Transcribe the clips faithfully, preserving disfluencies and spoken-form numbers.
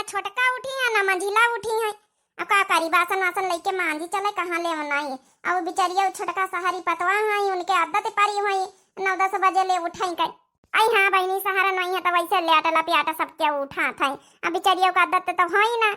छोटका उठी है, ना मंझिला उठी है। अब का करी, बासन वासन लइके मांझी चले, कहाँ ले बनाई। अब बिचरिया छोटका सहरी पतवा है, उनके आदत परी हुई नौ दस बजे ले उठाई के। आई हाँ बहिनी, सहारा नहीं है तो वैसे लेटला पियाटा सबके उठात है। अब बिचरिया का आदत तो होई ना।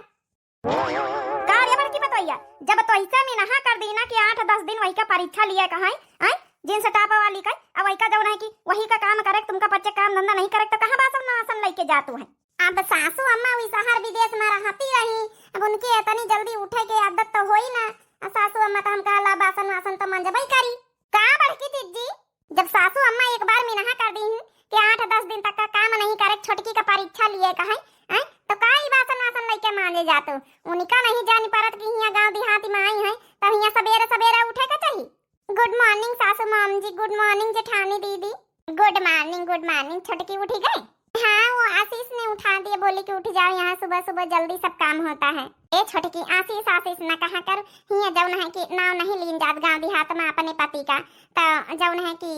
का रे बड़की पतोहिया, जब तो ऐसे में नहा कर दीना कि आठ दस दिन वही का परीक्षा लिए का है, हैं? जींस टॉप वाली का, अब वही का जौन है कि वही का काम करे, तुमका पच्चे काम धंधा नहीं करे, तो कहाँ बासन वासन लइके जातू है? अब सासू अम्मा वही सहर विदेश में रहती रही, अब उनके इतनी जल्दी उठे के आदत तो होई ना। अब सासू अम्मा तो हम कहला बासन वासन तो मंजबई करी। का बड़की जिज्जी, जब सासू अम्मा एक बार मिनहा कर दी हैं कि आठ दस दिन तक का काम नहीं करे, छोटकी का परीक्षा लिए का है, हैं? तो का ई बासन वासन लइके मांजे जातू? उनका नहीं जानी परत कि हियाँ गाँव देहात में आई हैं, तब हियाँ सबेरे सबेरे उठे का चाहिए। गुड मॉर्निंग सासू माम जी, गुड मॉर्निंग जेठानी दीदी। गुड मॉर्निंग, गुड मॉर्निंग। छोटकी उठी गई? हाँ, वो आशीष ने उठा दिया, बोली कि उठ जाओ, यहाँ सुबह सुबह जल्दी सब काम होता है। ए छोटकी, आशीष आशीष न कहा कर, हियाँ जौन है कि नाव नहीं लीन जात गाँव देहात में अपने पति का, तो जौन है कि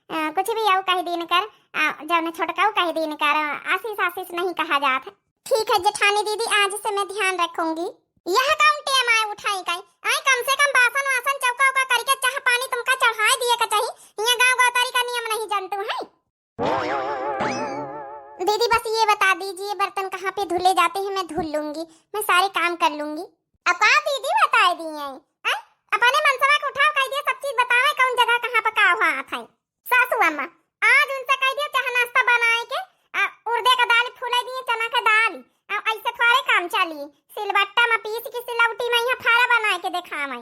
अ, कुछ भी आऊ कह दीन कर, अ, जौन छोटकाऊ कह दीन कर, आशीष आशीष नहीं कहा जात है। ठीक है जेठानी दीदी, आज से मैं ध्यान रखूंगी। यह कौन टेम आए उठाई कई? आए कम से कम बासन वासन चौका उका करके चाह पानी तुमका चढ़ाए दिए का चाही। यहाँ गाँव गौतारी का नियम नहीं जानतू है। दीदी बस ये बता दीजिए बर्तन कहाँ पे धुले जाते हैं, मैं धुल लूंगी, मैं सारे काम कर लूंगी। अब का दीदी बताए दिए हैं? हैं? अपने मनसवा के उठाव कह दिया, सब चीज बतावे कौन जगह कहाँ पे का हुआ था। सासू अम्मा, आज उनसे कह दिया चाह नाश्ता बनाए के, आ, उड़दे का दाल फुलाई दिए, चना का दाल, आ, ऐसे थोड़े काम चली। सिलबट्टा में पीस के सिलौटी में यहाँ फारा बनाए के देखावे।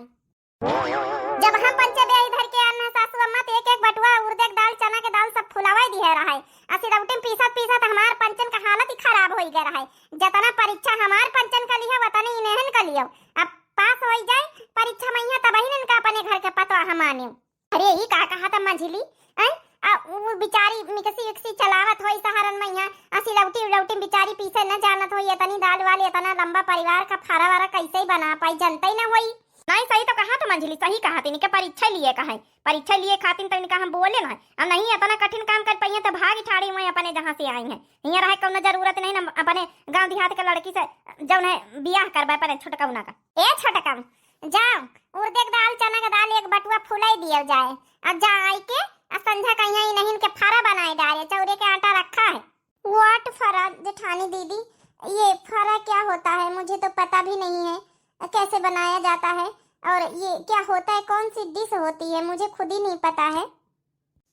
जब हम पंचे बेई धर के आन सासू अम्मा, तो एक एक बटुआ उड़दे के दाल, चना के दाल सब फुलावे दिए रहे। आ सिलौटी में पीसत पीसत हमार पंचन का हालत ही खराब होई गए रहे। जतना परीक्षा हमार पंचन का लिया, वतने इन्हन का लियो। अब पास होई जाए परीक्षा में यहाँ, तब ही इनका अपने घर के पतवा हम माने। अरे, ई का कहा था मंझिली? हैं? आ, उ बिचारी मिक्सी उक्सी चलावत होई सहरन में यहाँ, आ सिलौटी उलौटी में बिचारी पीसे न जानत होई, इतनी दाल वाल, इतना लंबा परिवार का फारा वारा कैसे ही बना पाई, जनते ही न होई। नहीं, सही तो कहा था मंझिली, सही कहा थी, इनके परीक्षा लिए का है, परीक्षा लिए खातिर तो इनका हम बोले ना, अब नहीं इतना कठिन काम कर पाइए तो भाग ठाड़ी हुए अपने जहाँ से आई हैं, यहाँ रहे कौनो जरूरत नहीं ना, अपने गाँव देहात के लड़की से जौन है बियाह करबे पर छोटका उना का। ए छोटका, जाओ, उड़दे के दाल, चना के दाल एक बटुआ फुलाई दियो जाए। अब जा आई के, आ संझा कहिया इन्हन के फरा बनाए डारे, चौरे के आटा रखा है। What फरा, जेठानी दीदी? ये फरा क्या होता है? मुझे तो पता भी नहीं है, कैसे बनाया जाता है, और ये क्या होता है, कौन सी डिश होती है, मुझे खुद ही नहीं पता है।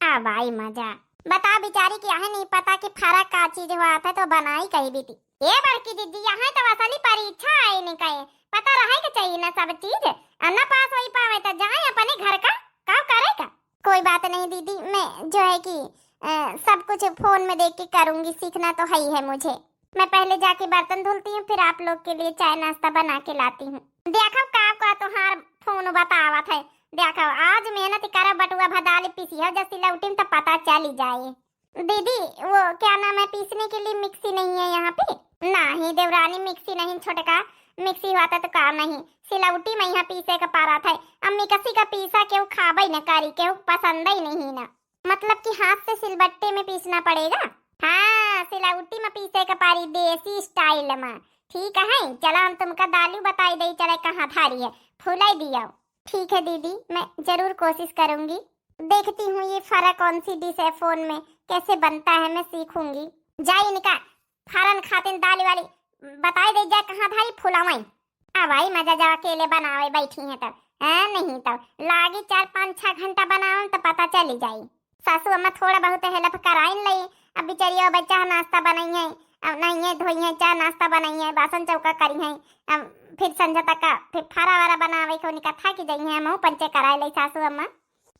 आ भाई मजा। बता बिचारी कि आहे नहीं पता कि फरा का चीज हुआ था तो बनाई कही भी थी। ए बड़की दीदी, यहाँ तो असली परीक्षा आई नहीं कहे, पता रहे के चाहिए ना सब चीज, और ना पास होई पावे तो जाए अपने घर का काम करे का। कोई बात नहीं दीदी, मैं जो है कि अ, सब कुछ फोन में देख के करूंगी, सीखना तो है ही है मुझे। मैं पहले जाके बर्तन धुलती हूँ, फिर आप लोग के लिए चाय नाश्ता बना के लाती हूँ। देखो का का तोहार फोन बतावत है, देखो आज मेहनत करा बटुआ भदाली पीसी है, जैसी लौटिम तो पता चली जाए। दीदी, वो क्या नाम है, पीसने के लिए मिक्सी नहीं है यहाँ पे? नहीं देवरानी, मिक्सी नहीं छोटका, मिक्सी हुआ था तो काम नहीं, सिलौटी में यहाँ पीसे का पारा था। अब मिक्सी का पीसा केहू खाबे न करी, केहू पसंद ही नहीं ना। मतलब कि हाथ से सिलबट्टे में पीसना पड़ेगा? हाँ, सिलौटी में पीसे का पारी, देसी स्टाइल में। ठीक है, चला हम तुमका दालू बताई दे, चले कहाँ धारी है, फुलाई दियो। ठीक है दीदी, मैं जरूर कोशिश करूंगी। देखती हूँ ये फरा कौन सी डिश है फोन में, कैसे बनता है, मैं सीखूंगी। जाई इनका फरन खातिन दाल वाली बताई दे, जा कहाँ धारी फुलावई। अब आई मजा जब अकेले बनावे बैठी हैं तब, हैं, नहीं तब लागी चार पाँच छह घंटा बनावे तो पता चली जाई। सासू अम्मा थोड़ा बहुत हेल्प कराइन लई, अब बिचरिया बच्चा नाश्ता बनाई है, अब नहीं है धोई है, चाय नाश्ता बनाई है, बासन चौका करी है, अब फिर संझा तक का फिर फरा वरा बनावे को निका थाकी जाई है, हमहू पंचे कराए लई सासू अम्मा।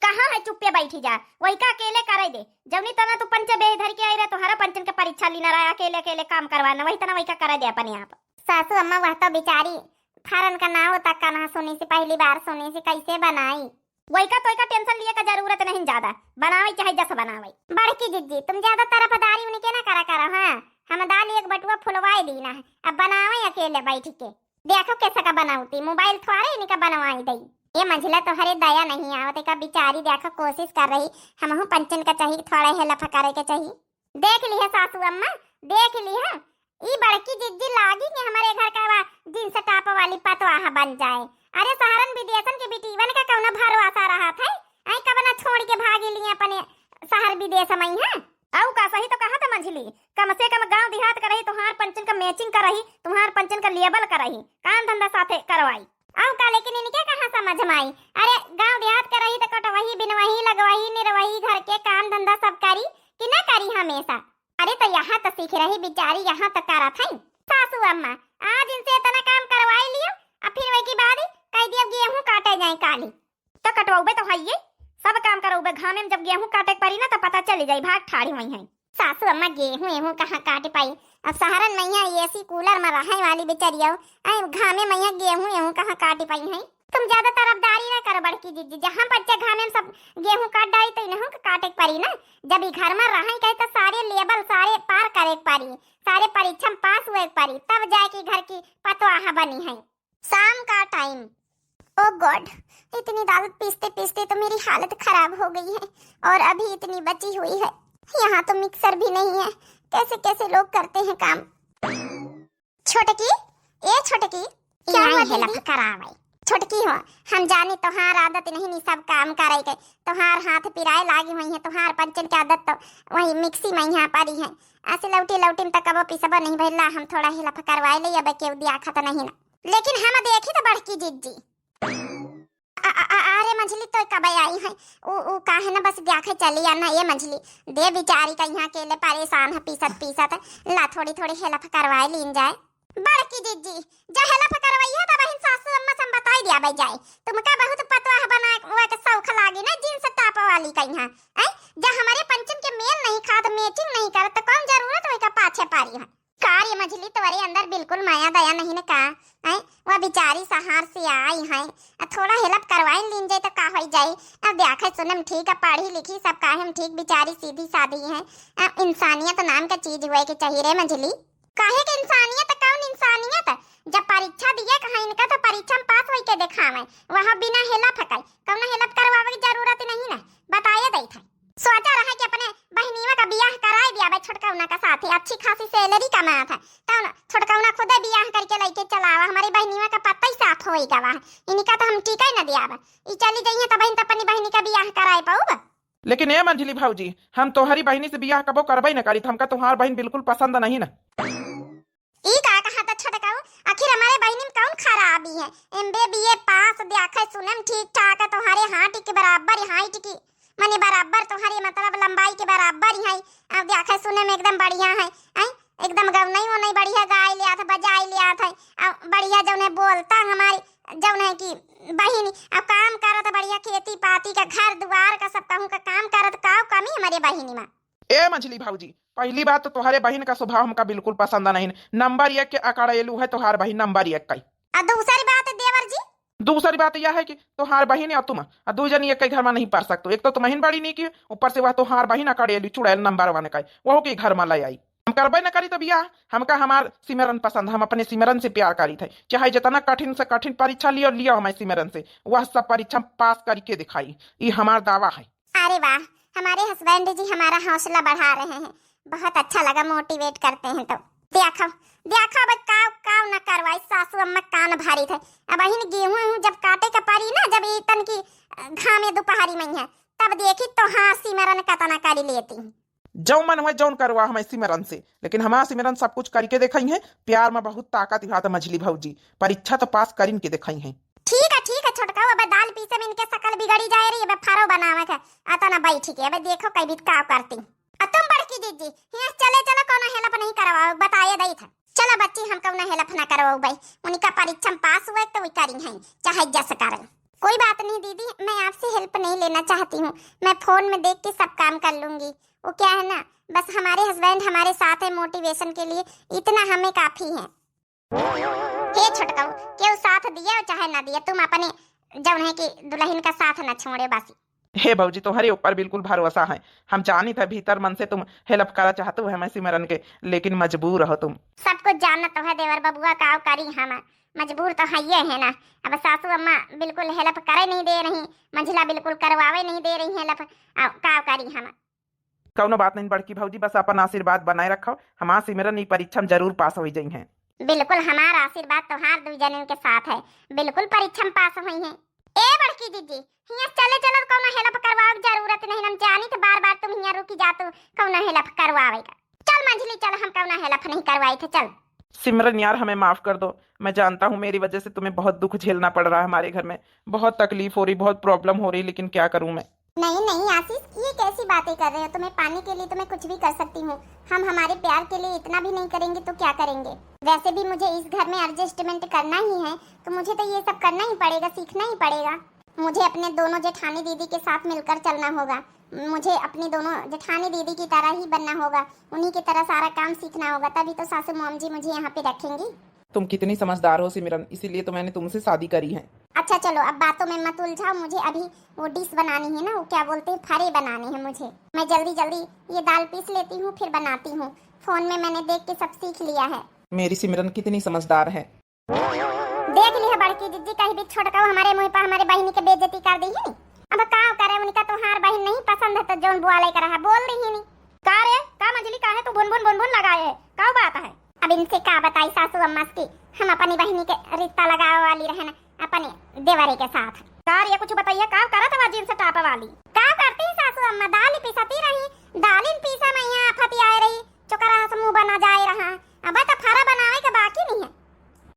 कहाँ है चुप्पे बैठी जा, वही का अकेले करे दे, जौनी तना तू पंचे बेई धर के आई रहे, तोहरा पंचन के परीक्षा लीना रहा, अकेले अकेले काम करवाना, वही तना वही का करे दे अपने आप। सासू अम्मा वह तो बिचारी फरन का नाव तक का ना सुनी सी, पहली बार सुनी सी, कैसे बनाई? वही का तो का टेंशन लिए का जरूरत नहीं ज्यादा, बनावे चाहे जस बनावे। बड़की जिज्जी, तुम ज्यादा तरफदारी उनके ना करा करो, हाँ, हम दाल एक बटुआ फुलवाई दी ना है, अब बनावे अकेले बैठ के। देखो कैसे का बनावती, मोबाइल थोड़े इनका बनवाई दई। ये मंझिला तोहरे दया नहीं आवत, का बिचारी देखो कोशिश कर रही, हमहू पंचन का चाहिए, थोड़ा हेल्प करे के चाहिए। देख लिहे सासू अम्मा, देख लिहे, ई बड़की जिज्जी ला आगे के हमरे घर का वा जींस टॉप वाली पतवाह बन जाए। अरे, शहरन विदेशन के बिटिवन का कौनो भरोसा रहत है? आई कबना छोड़ के भागी लिए अपने शहर विदेश में, हैं? अउ का, सही तो कहा था मंझली, कम से कम गांव देहात का रही, तुहार पंचन का मैचिंग का रही, तुहार पंचन का लेवल का रही, काम धंधा साथे करवाई। अउ का, लेकिन इनके कहाँ समझ में आई? अरे, गांव देहात का रही तो कटवही, बिनवही, लगवही, निरवही, घर के काम धंधा सब करी कि ना करी हमेशा? अरे, तो यहाँ तो सीख रही बिचारी, यहाँ तो करत है। सासू अम्मा, आज इनसे इतना काम करवाई लियो, अब फिर वही के बाद कह दियो गेहूं काटे जाए काली। तो कटवाउबे तो हइये, सब काम करउबे। घामे में जब गेहूं काटे के पड़ी ना, तो पता चली जाई, भाग ठाड़ी हुई हैं। सासू अम्मा गेहूं एहूं कहाँ काट पाई? अब शहरन में यहाँ एसी कूलर में रहे वाली बेचारियों, आई घामे में यहाँ गेहूं एहूं कहाँ काट पाई हैं? तुम ज्यादा तरफदारी ना करो बड़की जिज्जी, जहाँ बच्चे घामे में सब गेहूं काट डाली तो इन्हों के काटे के पड़ी ना। जब ई घर में रहे कहे तो सारे लेवल सारे पार करे के पड़ी, सारे परीक्षा में पास हुए के पड़ी, तब जाके घर की पतवाह बनी है। शाम का टाइम। ओ गॉड, इतनी दाल पीसते पीसते तो मेरी हालत खराब हो गई है और अभी इतनी बची हुई है। यहाँ तो मिक्सर भी नहीं है, कैसे कैसे लोग करते हैं काम। छोटकी, ए छोटकी, क्या हुआ दीदी? करावे। छोटकी हो, हम जानी तोहार आदत नहीं नी सब काम करे के, तोहार हाथ पिराए लागी हुई है, तोहार पंचन के आदत तो वही मिक्सी में यहाँ पड़ी है। ऐसे लौटी लौटी में तो कबो पिसबो नहीं भइला, हम थोड़ा हेल्प करवाए ले, अब केहू दिया खत नहीं ना। लेकिन हम देखी तो बड़की जिज्जी। अ-, अ-, अ-, अरे मंझली, तो कब आई है? उ, उ काहे ना बस द्याखे चली आ ना, ये मंझली, दे बिचारी का यहाँ अकेले परेशान है, पीसत पीसत, ला थोड़ी थोड़ी हेल्प करवाए लीन जाए। बड़की जिज्जी, जा हेल्प करवाई है, तब बहिन सासू अम्मा से हम बताई दिया भाई जाए, तुमका बहुत पतवाह बना हुआ के शौक लागी ना, जींस टॉप वाली का यहाँ, हैं? जा हमारे पंचन के मेल नहीं खात, मैचिंग नहीं करत, तो कौन जरूरत हुई का पाछे पारी है? का रे मझली, तोरे अंदर बिल्कुल माया दया नहीं न का? हैं? वह बिचारी सहार से आई हैं, आ थोड़ा हेल्प करवाइन लीन जाए तो का होई जाए? अब द्याखे सुने में ठीक है, पढ़ी लिखी सब काहे में ठीक, बिचारी सीधी सादी है। अब इंसानियत नाम का चीज हुए के चाहिए रे मझली। काहे के इंसानियत? कौन इंसानियत? जब परीक्षा दिए कहा इनका तो परीक्षा में पास होई के देखावे, वहाँ बिना हेल्प है, कौनो हेल्प करवावे की जरूरत नहीं ना, बताए देत है। सोचा रहा कि अपने बहिनिया का बियाह कराए दिया बे छोटकौना का साथे, अच्छी खासी सैलरी कमात है, तौन छोटकौना खुदे बियाह करके लइके चलावा, हमारी बहिनिया का पत्ता ही साफ होई गवा है, इनका तो हम टीका ही न दियाब, ई चली जइहे तब बहिन तो अपनी बहिनी का बियाह कराए पाऊब। लेकिन ए मंझली भौजी, हम तोहरी बहिनी से बियाह कबो करबे न करी, हमका तोहार बहिन बिल्कुल पसंद नहीं ना। ई का कहा था छोटकाऊ, आखिर हमारे बहिनी में कौन खराबी है? एमबीए बीए पास, द्याखे सुने में ठीक ठाक है, तोहरे हाइट के बराबर, हाइट की, माने बराबर तोहरे, मतलब लंबाई के बराबर ही है। अब द्याखे सुने में एकदम बढ़िया है, हैं? एकदम गौनई वोनई बढ़िया गाय लियात, बजाई लियात है, अब बढ़िया जौने बोलता हमारी, जौने की बहिनी, अब काम करत बढ़िया, खेती पाती का, घर दुआर का, सब कहूँ का काम करत, काऊ कमी हमारे बहिनी में? ए मंझली भौजी, पहली बात तो तोहरे बहिन का स्वभाव हमका बिल्कुल पसंद नहीं। नंबर एक के अकड़ेलू है तोहार बहिन, नंबर एक का। आ दूसरी बात देवर जी? दूसरी बात यह है कि तोहार बहिन और तुम, आ दू जनी एक ही घर में नहीं पड़ सकते। एक तो तुम बहिन बड़ी नहीं की, ऊपर से वह तोहार बहिन अकड़ेलू चुड़ैल नंबर वन का, वह के घर में ले आई। हम करबे न करी तो बियाह, हमका हमार सिमरन पसंद, हम अपने सिमरन से प्यार करी थे। चाहे जितना कठिन से कठिन परीक्षा लियो, लियो हमारे सिमरन से, वह सब परीक्षा पास करके दिखाई, ये हमार दावा है। अरे वाह, हमारे हस्बैंड जी हमारा हौसला बढ़ा रहे हैं, बहुत अच्छा लगा, मोटिवेट करते हैं। तो देखो, देखो अब काव काव न करवाई, सासू अम्मा कान भरी थे। अब अहिन गेहूं एहूं जब काटे के पड़ी ना, जब ई तन की, अ, घामे दोपहरी में है, तब देखी तो हाँ सिमरन कतना करी लेती। जौन मन हुए जौन करवा हमें सिमरन से, लेकिन हमार सिमरन सब कुछ करके देखई है, प्यार में बहुत ताकत है। तो मझली भौजी, परीक्षा तो पास करिन के देखई है। ठीक है, ठीक है छोटका, अब दाल पीसे में इनके शकल बिगड़ी जाए रही, अब फरो बनावे के, अतना बैठी के, अब देखो कई बीत का करती। आ तुम बड़की जीजी, हियां चले चलो, कौनो हेल्प नहीं करवाओ, बताए दई था। चलो बच्ची, हम कौनो हेल्प ना करवाओ भाई, उनका परीक्षा में पास हुए तो वही करी हैं, चाहे जस करें। कोई बात नहीं दीदी, मैं आपसे हेल्प नहीं लेना चाहती हूँ, मैं फोन में देख के सब काम कर लूंगी। वो क्या है ना, बस हमारे हस्बैंड हमारे साथ है मोटिवेशन के लिए, इतना हमें काफी है। हे छोटकाऊ, केहू साथ दिया चाहे ना दिया, तुम अपने जौन है कि दुल्हन का साथ ना छोड़े बस। हे भौजी, तोहरे ऊपर बिल्कुल भरोसा है। हम जानित है भीतर मन से तुम हेल्प करा चाहत हो हमें सिमरन के, लेकिन मजबूर हो तुम। सब कुछ जानत तो है देवर बबुआ, काव करी हम, मजबूर तो है ये है ना। अब सासू अम्मा बिल्कुल हेल्प करे नहीं दे रही, मंझला बिल्कुल करवावे नहीं दे रही हेल्प, आ, काव करी हम। कौनो बात नहीं बड़की भौजी, बस अपन आशीर्वाद बनाए रखो, हमार सिमरन ई परीक्षा में जरूर पास हो जाई हैं। बिल्कुल हमार आशीर्वाद तोहार दुइ जनन के साथ है, बिल्कुल परीक्षा में पास होइहैं। ए बड़की जिज्जी, हियाँ चले चलो, कौनो help करवावे के जरूरत नहीं, हम जानी तो बार बार तुम हियाँ रुकी जातू कौनो help करवावे का। चल मंझली चल, हम कौनो help नहीं करवाई थे, चल। सिमरन यार, हमें माफ कर दो। मैं जानता हूँ मेरी वजह से तुम्हें बहुत दुख झेलना पड़ रहा है हमारे घर में, बहुत तकलीफ हो रही, बहुत problem हो रही, लेकिन क्या करूँ मैं। नहीं नहीं आशीष, ये कैसी बातें कर रहे हो? तुम्हें पाने के लिए तो मैं कुछ भी कर सकती हूँ। हम हमारे प्यार के लिए इतना भी नहीं करेंगे तो क्या करेंगे? वैसे भी मुझे इस घर में adjustment करना ही है, तो मुझे तो ये सब करना ही पड़ेगा, सीखना ही पड़ेगा। मुझे अपने दोनों जेठानी दीदी के साथ मिलकर चलना होगा। मुझे अपनी दोनों जेठानी दीदी की तरह ही बनना होगा, उन्हीं की तरह सारा काम सीखना होगा, तभी तो सासू मॉम जी मुझे यहाँ पे रखेंगी। तुम कितनी समझदार हो सिमरन, इसीलिए तो मैंने तुमसे शादी करी है। अच्छा चलो, अब बातों में मत उलझाओ, मुझे अभी वो dish बनानी है ना, वो क्या बोलते हैं, फरे बनाने हैं मुझे। मैं जल्दी जल्दी ये दाल पीस लेती हूँ, फिर बनाती हूँ। फोन में मैंने देख के सब सीख लिया है। मेरी सिमरन कितनी समझदार है। देख ली है बड़की जिज्जी, कहीं भी छोटकाऊ हमारे मुँह पर हमारे बहिनी के बेइज्जती कर दी है। अब का करे, उनका तोहार बहिन नहीं पसंद है तो जौन बोले का रहा बोल रही नहीं। का रे, का मंझली, काहे तू भुन भुन भुन भुन लगाए है? का बात है? अब इनसे का बताई सासू अम्मा से कि हम अपनी बहिनी के रिश्ता लगावे वाली रहे ना अपने देवरे के साथ। का रे, कुछ बताइए, का करत हवा jeans top वाली? का करती सासू अम्मा, दाल पिसती रही, दालिन पीसा में यहाँ आफत आए रही, चोकरा से मुँह बना जाए रहा। अब तो फरा बनावे के बाकी नहीं है।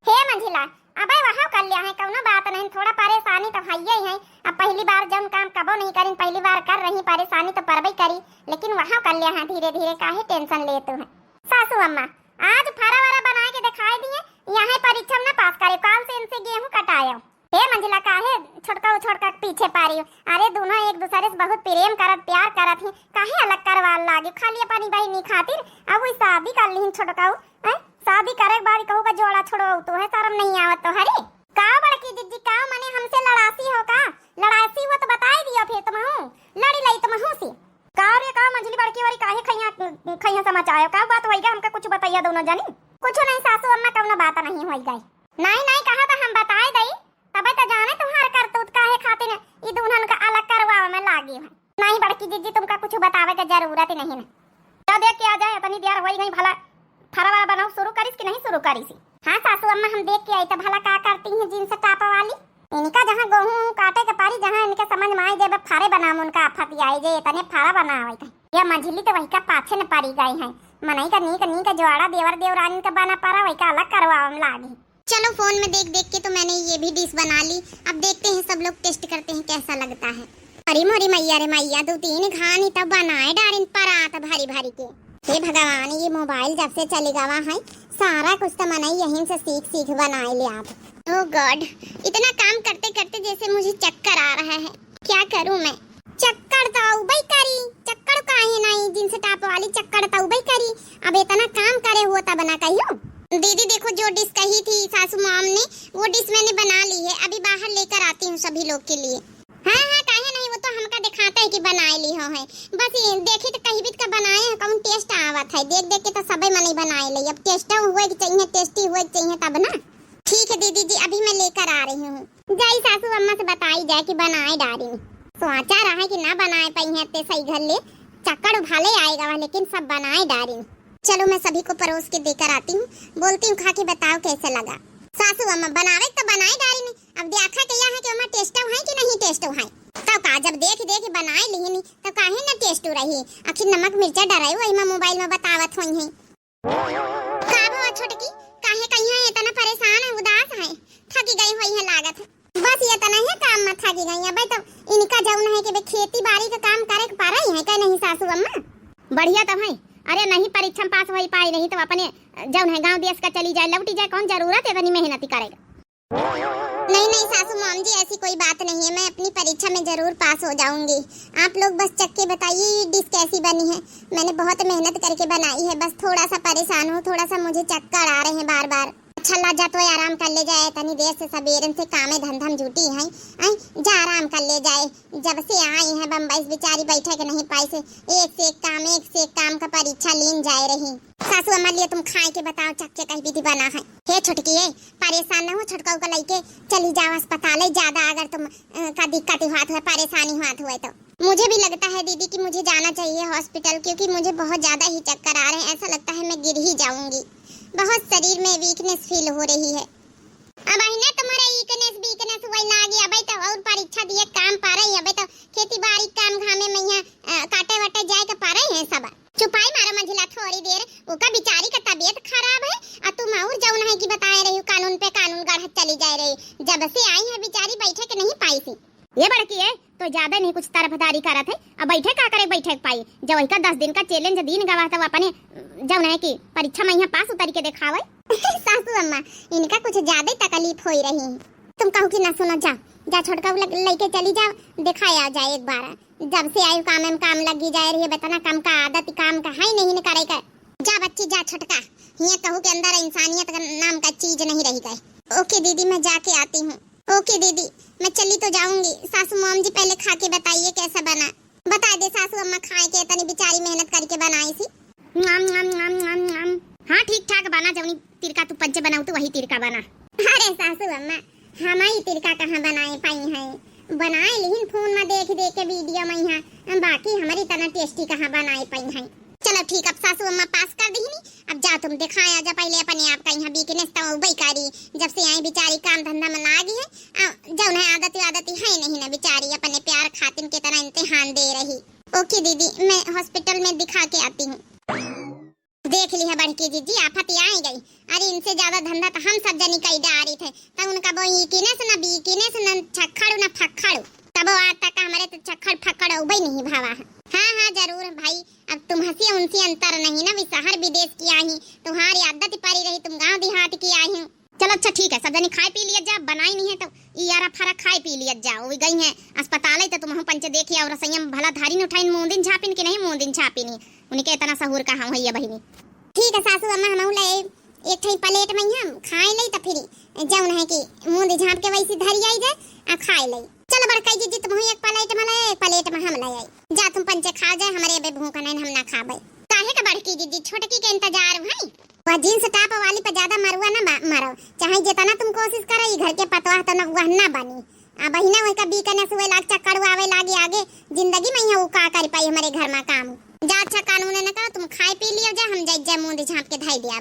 हे मंझिला, अबे वहाँ कर लिया है, कौनो बात नहीं, थोड़ा परेशानी तो हइये है। अब पहली बार जौन काम कबो नहीं करिन, पहली बार कर रही, परेशानी तो परबे करी, लेकिन वहाँ कर लिया है धीरे धीरे, काहे tension लेतू है। सासू अम्मा, आज फरा वरा बनाए के दिखाई दिए, यहाँ परीक्षा में ना पास करे, काल से इनसे गेहूं कटायो। हे मंझिला, काहे छोटका छोटका के पीछे पारी हो? अरे दोनों एक दूसरे से बहुत प्रेम करत, प्यार करत ही, काहे अलग करवा लागे? खाली अपनी बहिनी खातिर, अब वो शादी कर ली छोटका, हैं? शादी करे के बाद कहू का जोड़ा छोड़ो तो है, शर्म नहीं आवत तो हरे? का बड़की जिज्जी, का मने हमसे लड़ासी हो का? लड़ासी हो तो बताई दियो फिर तुमहू, लड़ी लई तुमहू से। का रे, का मंझली बड़की वाली काहे खैया, खैया समाचार? का बात होई गई, हमका कुछ बताइया दोनों जनी। कुछ नहीं सासू अम्मा, कौनो बात नहीं होई गई। नहीं, नहीं कहा तो हम बताए दई, तबे तो जाने तुम्हार करतूत काहे खातिर ई दुल्हन का अलग करवावे में लागी है। नहीं बड़की जिज्जी, तुमका कुछ बतावे के जरूरत ही नहीं है। जा देख के आ जाए, इतनी देर होई गई, भला फरा वरा बनाओ शुरू करिस कि नहीं शुरू करिस? हाँ सासू अम्मा, हम देख के आई तो भला का करती हैं jeans top वाली। इनका जहाँ गेहूं काटे के पारी, जहाँ इनके समझ में आई देबे फरे बनाम उनका आफत आई जे इतने फरा बनावे के। या मंझली तो वही का पाछे न पड़ी गई है। मनई का नीक नीक जोड़ा देवर देवरानी का बना पड़ा, वही का अलग करवावे में लागी। चलो फोन में देख देख के तो मैंने ये भी dish बना ली। अब देखते हैं सब लोग taste करते हैं कैसा लगता है। अरे मोरी मैया रे मैया, दो तीन घानी तब बनाए डारिन परात भरी भरी के। हे भगवान, ये mobile जब से चली गवा है, सारा कुछ तो मनई यहीं से सीख सीख बनाए ले आप। Oh God, इतना काम करते करते जैसे मुझे चक्कर आ रहा है, क्या करूं मैं? चक्कर तो अउबे करी, चक्कर काहे नहीं, jeans top वाली चक्कर तो अउबे करी। अब इतना काम करे हुआ तब ना कहियो। दीदी देखो, जो dish कही थी सासू मॉम ने, वो dish मैंने बना ली है, अभी बाहर लेकर आती हूँ सभी लोग के लिए। हाँ हाँ, काहे नहीं, वो तो हमका दिखाते है कि बनाए ली हो है। बस ये देखी तो कही भी का बनाए है, कौन taste आवत है, देख देख के तो सबे मनई बनाए ले। अब taste हुए के चाहिए, tasty हुए के चाहिए तब ना। ठीक है दीदी जी, अभी मैं लेकर आ रही हूँ। जाई सासू अम्मा से बताई जाए कि बनाए डारिन। सोचा रहा है कि ना बनाए पाई है ते सही घर ले, चक्कर उभाले आएगा वह, लेकिन सब बनाए डारिन। चलो मैं सभी को परोस के देकर आती हूँ, बोलती हूँ खा के बताओ कैसे लगा। सासू अम्मा बनावे तो बनाए डारिन, अब देखा के यहाँ के ओमा taste है कि नहीं taste है। तब का जब देख देख बनाए लिहिन तब काहे ना taste रही, आखिर नमक मिर्चा डराई वही में mobile में बतावत होई है। का भवा छोटकी, काहे कहिया इतना परेशान है, उदास है, थकी गई होई है लागत है। बस इतना ही काम में थकी गई है भाई, तब इनका जौन है कि बे खेती बाड़ी का काम करे के पड़े है, कहे नहीं सासू अम्मा? बढ़िया तो है, अरे नहीं परीक्षा में पास होई पाई नहीं तो अपने जौन है गांव देश का चली जाए, लौटी जाए, कौन जरूरत है इतनी मेहनती करेगा? नहीं नहीं सासू मॉम जी, ऐसी कोई बात नहीं है, मैं अपनी परीक्षा में जरूर पास हो जाऊंगी। आप लोग बस चख के बताइए ये dish कैसी बनी है। मैंने बहुत मेहनत करके बनाई है, बस थोड़ा सा परेशान हूँ, थोड़ा सा मुझे चक्कर आ रहे हैं बार बार। अच्छा ला जा तो आराम कर ले जाए, तनी देर से सबेरन से कामे धंधा में जुटी है, आई जा आराम कर ले जाए। जब से आई है बम्बई से बेचारी बैठे के नहीं पाई से, एक से एक काम, एक से एक काम का परीक्षा लीन जाए रही। सासू अम्मा लिए तुम खाए के बताओ, चख के कही विधि बना है। हे छोटकी, ए, परेशान न हो, छोटकाऊ का लइके चली जाओ अस्पताल, ज्यादा अगर तुम, अ, का दिक्कत हुआत हुए, परेशानी हुआत हुए तो। मुझे भी लगता है दीदी कि मुझे जाना चाहिए hospital, क्योंकि मुझे बहुत ज्यादा ही चक्कर आ रहे हैं, ऐसा लगता है मैं गिर ही जाऊंगी। बहुत शरीर में वीकनेस फील हो रही है। अब अहिने तुम्हरे ईकनेस बीकनेस हुए लागी, अबे तो और परीक्षा दिए काम पारे, अबे तो खेती बाड़ी काम घामे में यहाँ, अ, काटे वाटे जाए के पारे है सब। चुपाई मारो मंझिला थोड़ी देर, ओका बिचारी का तबीयत खराब है, आ तुम और जौन है कि बताए रही कानून पे कानून गढ़त चली जाए रही। जब से आई है बिचारी बैठे के नहीं पाई सी। ये बड़की है तो ज्यादा नहीं कुछ तरफदारी करत है, अब बैठे का करे, बैठे के पाई। जब वही का दस दिन का चैलेंज दीन गवा तब अपने जौन है कि परीक्षा में यहाँ पास उतर के देखावे। सासू अम्मा, इनका कुछ ज्यादा ही तकलीफ होई रही। तुम कहू कि ना सुनो, जा, जा छोटका लग-, लइके चली जा, दिखाया जाए एक बार। जब से आई काम में काम लगी जाए रही है, इतना काम का आदत, काम का है नहीं न करे का। जा बच्ची जा छोटका, हिया कहू के अंदर इंसानियत का नाम का चीज नहीं रही गए। ओके दीदी, मैं जाके आती हूँ। ओके दीदी, मैं चली तो जाऊंगी। सासू मॉम जी पहले खा के बताइए कैसा बना। बता दे सासू अम्मा, खाए के इतनी बिचारी मेहनत करके बनाई सी। ङम, ङम, ङम, ङम, ङम। हाँ, ठीक ठाक बना, जौनी तिरका तू पंचे बनाऊ तो वही तिरका बना। अरे सासू अम्मा, हम ही तिरका कहाँ बनाए पाई हैं, बनाए लिहिन फोन में देख देख के वीडियो में यहाँ, बाकी हमारी तना टेस्टी कहाँ बनाए पाई हैं। चलो ठीक, अब सासू अम्मा पास कर दीनी, अब जाओ तुम दिखाया जा पहले अपने आप का यहाँ वीकनेस तो उबई करी, जब से आई बिचारी काम धंधा में लागी है। आ, जौन है आदत आदत है नहीं ना बिचारी, अपने प्यार खातिन के तरह इम्तिहान दे रही। ओके दीदी, मैं हॉस्पिटल में दिखा के आती हूँ। देख लिहा बड़की जीजी, आफत ही आई गई। अरे इनसे ज्यादा धंधा तो हम सब जनी कई डारी थे, तो उनका वो ईकिनेस न बीकिनेस न छक्खड़ू न फक्खड़ू, तब आज तक हमरे तो छक्खड़ फक्खड़ उबई नहीं भावा है। हाँ हाँ जरूर भाई, अब तुम हंसी उनसे अंतर नहीं ना, वे शहर विदेश की आई, तुम्हारी आदत पड़ी रही, तुम गांव देहात की आई। चलो अच्छा ठीक है, सब जनी खाए पी लिया जा, बनाई नहीं है तो ई यारा फरा खाए पी लिया जा। वो गई है अस्पताल है तो तुम पंचे देखिए और रसोईया में भला धारी न उठाइन, मूंदिन झापिन कि नहीं मूंदिन झापिन, उनके इतना सहूर का हम है बहिनी। ठीक है सासू अम्मा, हम ले एक ठई प्लेट में हम खाए ले तो फिर जौन है कि मूंद झाप के वैसे धरी आई जाए आ खाए ले। चलो बड़काई जीजी, तुम एक प्लेट में ले, एक प्लेट में हम ले आई। जा तुम पंचे खा जाए, हमरे अबे भूख नहीं, हम ना खाबे। काहे का बड़की जीजी, छोटकी के इंतजार है। वह जींस टॉप वाली पे ज्यादा मरुआ ना मा-, मारो, चाहे जितना तुम कोशिश करो, ई घर के पतवाह तो ना, वह ना बनी। आ बहिना वही का बीकनेस हुए लाग, चक्कर आवे लागी आगे, जिंदगी में यहाँ उ का कर पाई हमारे घर में काम। जा अच्छा कानून न करो, तुम खाए पी लियो जा, हम जाए जाए मूंद झाप के धाई दिया।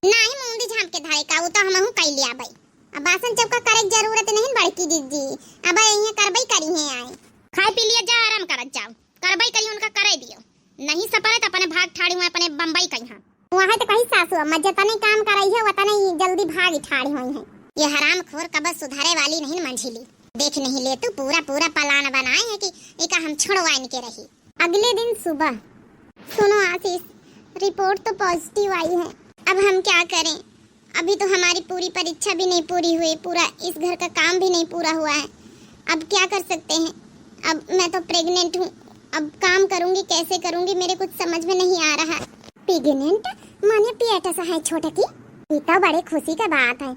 नहीं मूंद झाप के धाए का, वो तो हमहू कई लिया भाई। अब बासन चौका करे के जरूरत नहीं बड़की जीजी, अब यहीं करबई करी है आए। खाए पी लिया जा, आराम करत जाओ, करबई करी उनका करे दियो। नहीं सपरे तो अपने भाग ठाड़ी हुए अपने बम्बई कहीं। वहाँ तो कही सासू अम्मा जतने काम कराई है उतने ही जल्दी भाग ठाड़ी हुई है। ये हराम खोर कब सुधारे वाली नहीं मंझिली। देख नहीं ले तू, पूरा पूरा प्लान बनाए है कि इका हम छुड़वाइन के रही। अगले दिन सुबह, सुनो आशीष, रिपोर्ट तो पॉजिटिव आई है, अब हम क्या करें? अभी तो हमारी पूरी परीक्षा भी नहीं पूरी हुई, पूरा इस घर का काम भी नहीं पूरा हुआ है। अब क्या कर सकते हैं? अब मैं तो प्रेग्नेंट हूँ, अब काम करूँगी कैसे करूँगी, मेरे कुछ समझ में नहीं आ रहा। प्रेग्नेंट माने पेट से है छोटकी? ये तो बड़े खुशी के बात है।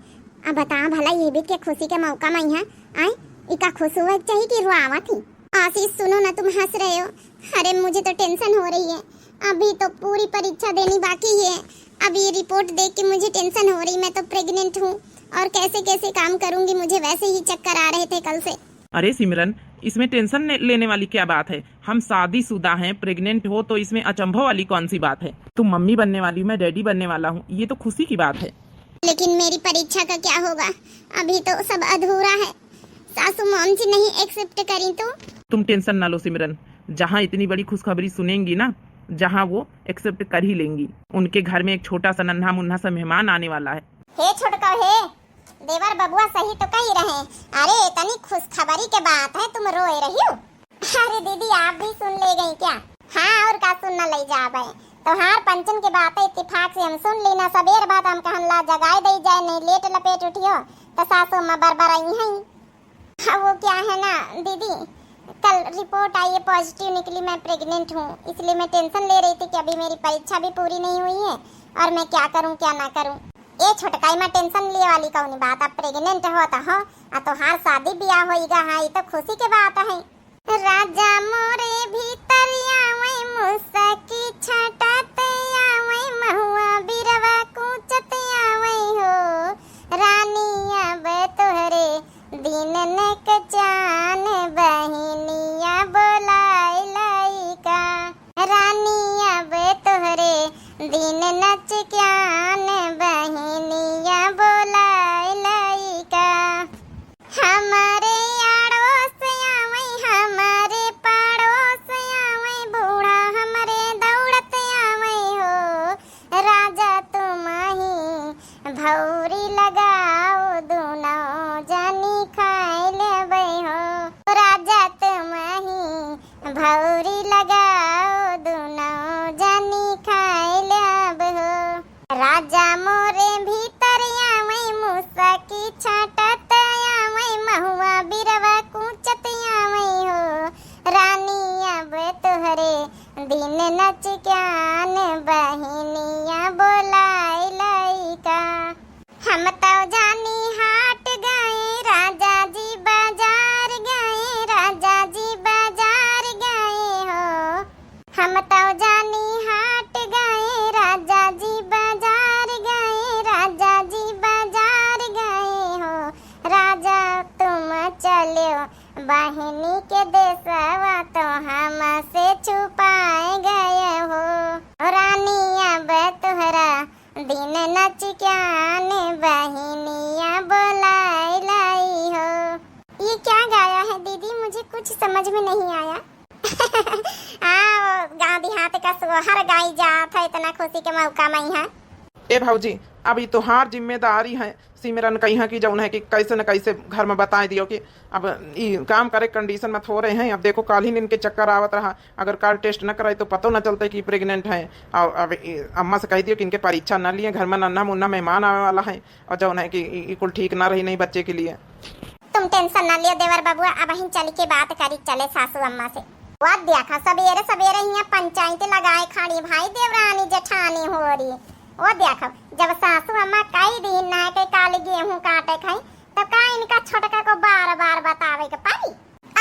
अब बता भला, ये भी के खुशी के मौका में यहाँ आए, इका खुश हुआ चाहिए कि रोआवत ही? आशीष सुनो ना, तुम हंस रहे हो। अरे मुझे तो टेंशन हो रही है, अभी तो पूरी परीक्षा देनी बाकी है। अब ये रिपोर्ट देख के मुझे टेंशन हो रही, मैं तो प्रेग्नेंट हूँ और कैसे कैसे काम करूँगी, मुझे वैसे ही चक्कर आ रहे थे कल से। अरे सिमरन, इसमें टेंशन ने-, लेने वाली क्या बात है? हम शादीशुदा हैं, प्रेग्नेंट हो तो इसमें अचंभव वाली कौन सी बात है? तुम मम्मी बनने वाली हो, मैं डैडी बनने वाला हूँ, ये तो खुशी की बात है। लेकिन मेरी परीक्षा का क्या होगा? अभी तो सब अधूरा है। सासू मॉम जी नहीं एक्सेप्ट करी तो? तुम टेंशन ना लो सिमरन, जहाँ इतनी बड़ी खुशखबरी सुनेंगी ना, जहाँ वो एक्सेप्ट कर ही लेंगी। उनके घर में एक छोटा सा नन्हा मुन्ना सा मेहमान आने वाला है। हे छोटका हे, देवर बबुआ सही तो कही रहे। अरे इतनी खुशखबरी के बात है, तुम रोए रही हो? अरे दीदी, आप भी सुन ले गई क्या? हाँ, और का सुनना ले जाबे? तोहार पंचन के बात इत्तेफाक से हम सुन ली ना। सबेर बाद हम कहन ला जगाए दई जाए, नहीं लेट लपेट उठियो तो सासू अम्मा बरबर आई हैं। हाँ, वो क्या है ना दीदी, कल रिपोर्ट आई है, पॉजिटिव निकली, मैं प्रेग्नेंट हूँ, इसलिए मैं टेंशन ले रही थी कि अभी मेरी परीक्षा भी पूरी नहीं हुई है और मैं क्या करूँ क्या ना करूँ। ए छोटकाई, मैं टेंशन लिए वाली कौनी बात, अब प्रेग्नेंट हो तो हो, आ तोहार शादी ब्याह होइगा है, ये तो खुशी के बात है। राजा मोरे भीतरिया वै मुसकी छटत आवै, महुआ बिरवा कूचत आवै हो। रानी अब तोहरे दिन नक चान बहिनिया बोलाए लइका। रानी अब तोहरे दिन नच क्यान भौरी लगाओ दुनो जनी खाए लेबै हो। राजा तुम ही भौरी लगाओ दुनो जनी खाए लेबै हो। राजा मोरे भीतर आवै मुसकी छाटत आवै महुआ बिरवा कूचत आवै हो। रानी अब तोहरे दिन नच क्यान बहिनिया बोलाए लइका। हम तौ जानी हाट गए राजा जी बाजार गए राजा जी बाजार गए हो। हम तौ जानी हाट गए राजा जी बाजार गए राजा जी बाजार गए हो। राजा तुम चल्यो बहिनी के देसवा तो हमसे छुपाए गए हो। रानी अब तोहरा दिन नच क्यान बहिनिया बोलाए लाई हो। ये क्या गाया है दीदी, मुझे कुछ समझ में नहीं आया। हाँ, वो गाँव देहात का सोहर गाई जात है, इतना खुशी के मौका में है। ए भौजी, अब ई तोहार जिम्मेदारी है सिमरन कइहाँ कि जौन है कि कैसे न कैसे घर में बताए दियो कि अब ई काम करे condition में थोड़े हैं। अब देखो काल्हि इनके चक्कर आवत रहा, अगर काल test न कराई तो पतो न चलते कि pregnant हैं। और अब ई अम्मा से कह दियो कि इनके परीक्षा न लिए, घर में नन्हा मुन्ना मेहमान आवे वाला है और जौन है कि ई, ई कुल ठीक ना रही नहीं बच्चे के लिए। तुम tension ना लियो देवर बबुआ, अबहिन चल के बात करी चले सासू अम्मा से। वो देखा सबेरे सबेरे हियाँ पंचायत लगाए खड़ी भाई देवरानी जेठानी होरी। वो देखा जब सासू अम्मा कही दी ना के काली गेहूं काटे खाई, तब का इनका छोटका को बार बार बतावे के पड़ी?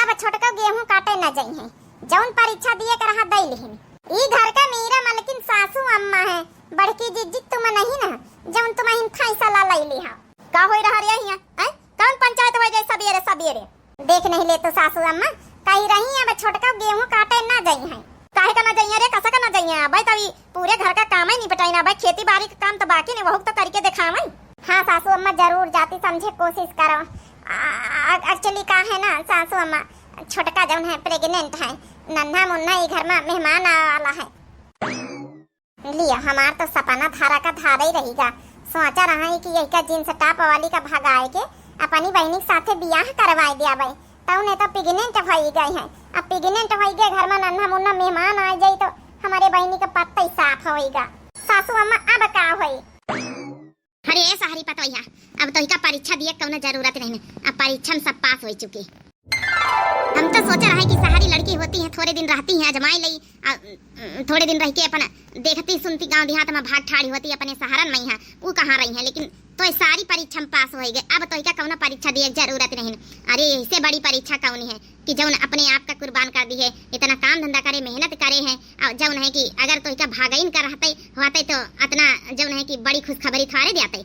अब छोटका गेहूं काटे न जइहैं, जौन परीक्षा दिए के रहा दई लिहिन। ई घर का मीरा मलकिन सासू अम्मा है, बड़की जिज्जी तुम नहीं ना, जौन तुमहिन फैसला लई लिहा। का होई रहा रे हियाँ, हैं? कौन पंचायत होई जाए सबेरे सबेरे? देख नहीं ले तो सासू अम्मा, कही रही अब छोटका गेहूं काटे ना जइहैं। काहे का ना जइहैं रे, कसा का ना जइहैं? अबे तभी पूरे घर का काम ही निपटाई ना, अबे खेती बाड़ी का काम तो बाकी नहीं, वहू तो करके दिखावई। हाँ सासू अम्मा, जरूर जाती, समझे कोशिश करो। आ, आ, actually का है ना सासू अम्मा, छोटका जौन है pregnant है, नन्हा मुन्ना ई घर में मेहमान आवे वाला है। लिया, हमार तो सपना धारा का धारा ही रहीगा। सोचा रहा है कि यही का jeans top वाली का भगाए के अपनी बहिनी के साथे बियाह करवाए दिया भाई, तौने तो pregnant होई गई है। अब pregnant होई गए, घर में नन्हा मुन्ना मेहमान आ जाई तो हमारे बहिनी का पत्ता ही साफ होईगा। सासू अम्मा, अब का होई? अरे ए सहरी पतोहिया, अब तोहिका परीक्षा दिए कौनो जरूरत नहीं, अब परीक्षा में सब पास हो चुकी। हम तो सोचा रहे कि सहरी लड़की होती हैं, थोड़े दिन रहती हैं, अजमाई लई, आ, उम, थोड़े दिन रह के अपन देखती सुनती गाँव देहात में भाग ठाड़ी होती अपने सहरन में यहाँ, ऊ कहाँ रही हैं, लेकिन तो सारी परीक्षा में पास हो गए। अब तोहिका कौनो परीक्षा दिए जरूरत नहीं। अरे यही से बड़ी परीक्षा कौन है कि जौन अपने आप का कुर्बान कर दी है, इतना काम धंधा करे, मेहनत करे हैं, और जौन है कि अगर तोहिका भागइन का रहते होते तो अतना जौन है कि बड़ी खुशखबरी थोड़े देते।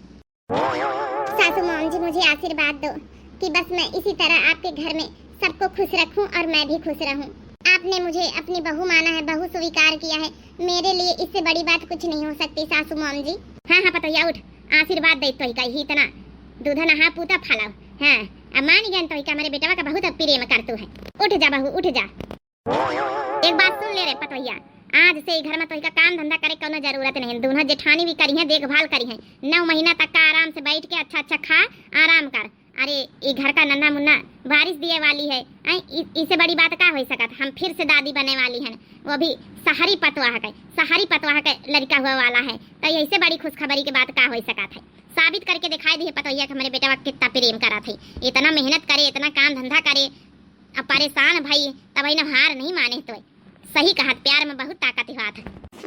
सासू मॉम जी, मुझे आशीर्वाद दो कि बस मैं इसी तरह आपके घर में सबको खुश रखूं और मैं भी खुश रहूं। आपने मुझे अपनी बहू माना है, बहू स्वीकार किया है, मेरे लिए इससे बड़ी बात कुछ नहीं हो सकती सासू मॉम जी। हाँ हाँ पतोहिया उठ, आशीर्वाद दे तोहिका ही इतना दूध नहा पूता फलाओ। हाँ, अब मान गए तोहिका हमारे बेटवा का बहुत प्रेम करतू है। उठ जा बहू, उठ जा। एक बात सुन ले रे पतोहिया, आज से ई घर में तोहिका काम धंधा करे कौनो जरूरत नहीं। दोनों जेठानी भी करी हैं, देखभाल करी हैं। नौ महीना तक का आराम से बैठ के अच्छा अच्छा खा, आराम कर। अरे ई घर का नन्हा मुन्ना बारिश दिए वाली है, ऐं, इ-, इससे बड़ी बात का हो सकत? हम फिर से दादी बने वाली हैं, वो भी सहरी पतवाह के, सहरी पतवाह के लड़का हुआ वाला है, तो यही से बड़ी खुशखबरी की बात का हो सकत है? साबित करके दिखाई दी है पतोहिया कि हमारे बेटवा कितना प्रेम करत है, इतना मेहनत करे, इतना काम धंधा करे, अब परेशान भई, तब इन्हें हार नहीं माने तो। सही कहत, प्यार में बहुत ताकत होत है।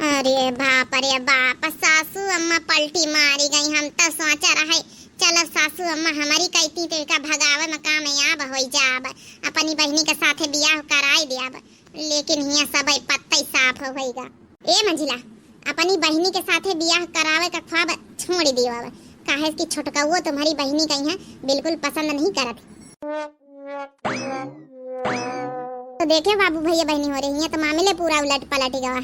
अरे बाप रे बाप, सासू अम्मा पलटी मारी गई। हम तो सोचा रहे, चल अब सासू अम्मा हमारी कहती तो इनका भगावे में कामयाब हो जाब, अपनी बहनी के साथे बियाह कराई दियाब, लेकिन हियाँ सब पत्ता ही साफ होइगा। ए मंझिला, अपनी बहिनी के साथे बियाह करावे का ख्वाब छोड़ दियो अब, काहे कि छोटकउओ तुम्हारी बहिनी का यहाँ बिल्कुल पसंद नहीं करत। तो देखे बाबू भैया बहिनी हो रही है तो मामले पूरा उलट पलट गवा।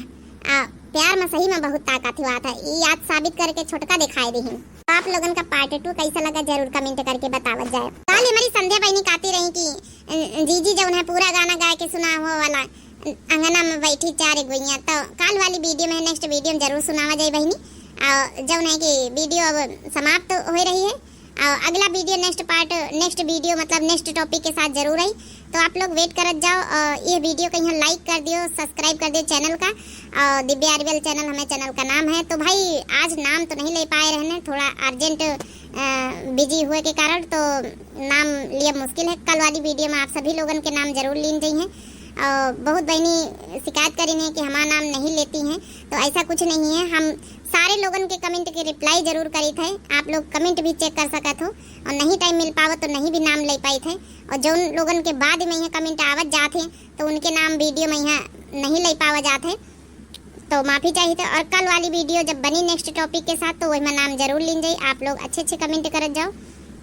आ प्यार में सही में बहुत ताकत हुआ था, ई आज साबित करके छोटका दिखाई दी। आप लोगन का part two कैसा लगा जरूर comment करके बतावत जाए। काल हमारी संध्या बहिनी कहती रही कि अ, जीजी जौन है पूरा गाना गाए के सुना हो वाला, अंगना में बैठी चार गुइया। तो काल वाली video में, next video में जरूर सुनावा जाई बहिनी। और जौन है कि video अब समाप्त हो रही है। और अगला video, next part, next video मतलब next topic के साथ जरूर आई। तो आप लोग wait करत जाओ और ये video कहीं like कर दियो, subscribe कर दियो channel का। और दिव्या आर्यवेल channel हमें channel का नाम है। तो भाई, आज नाम तो नहीं ले पाए रहने, थोड़ा urgent, अ, busy हुए के कारण, तो नाम लिया मुश्किल है। कल वाली video में आप सभी लोगन के नाम जरूर लीन जाई हैं। और बहुत बहनी शिकायत करी हैं कि हमारा नाम नहीं लेती हैं, तो ऐसा कुछ नहीं है। हम सारे लोगन के comment के reply जरूर करी थे, आप लोग comment भी check कर सकत हो। और नहीं time मिल पावत तो नहीं भी नाम ले पाई थे। और जौन लोगन के बाद में यह comment आवत जात हैं, तो उनके नाम video में यहाँ नहीं ले पावा जात है, तो माफ़ी चाहिए थे। और कल वाली video जब बनी next topic के साथ, तो वही में नाम जरूर लीन जाई। आप लोग अच्छे अच्छे comment करत जाओ।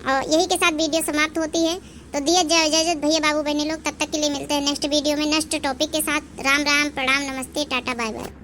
और यही के साथ video समाप्त होती है। तो दिया जय जय जय भैया बाबू बहनी लोग, तब तक के लिए मिलते हैं next video में next topic के साथ। राम राम, प्रणाम, नमस्ते, टाटा, bye bye।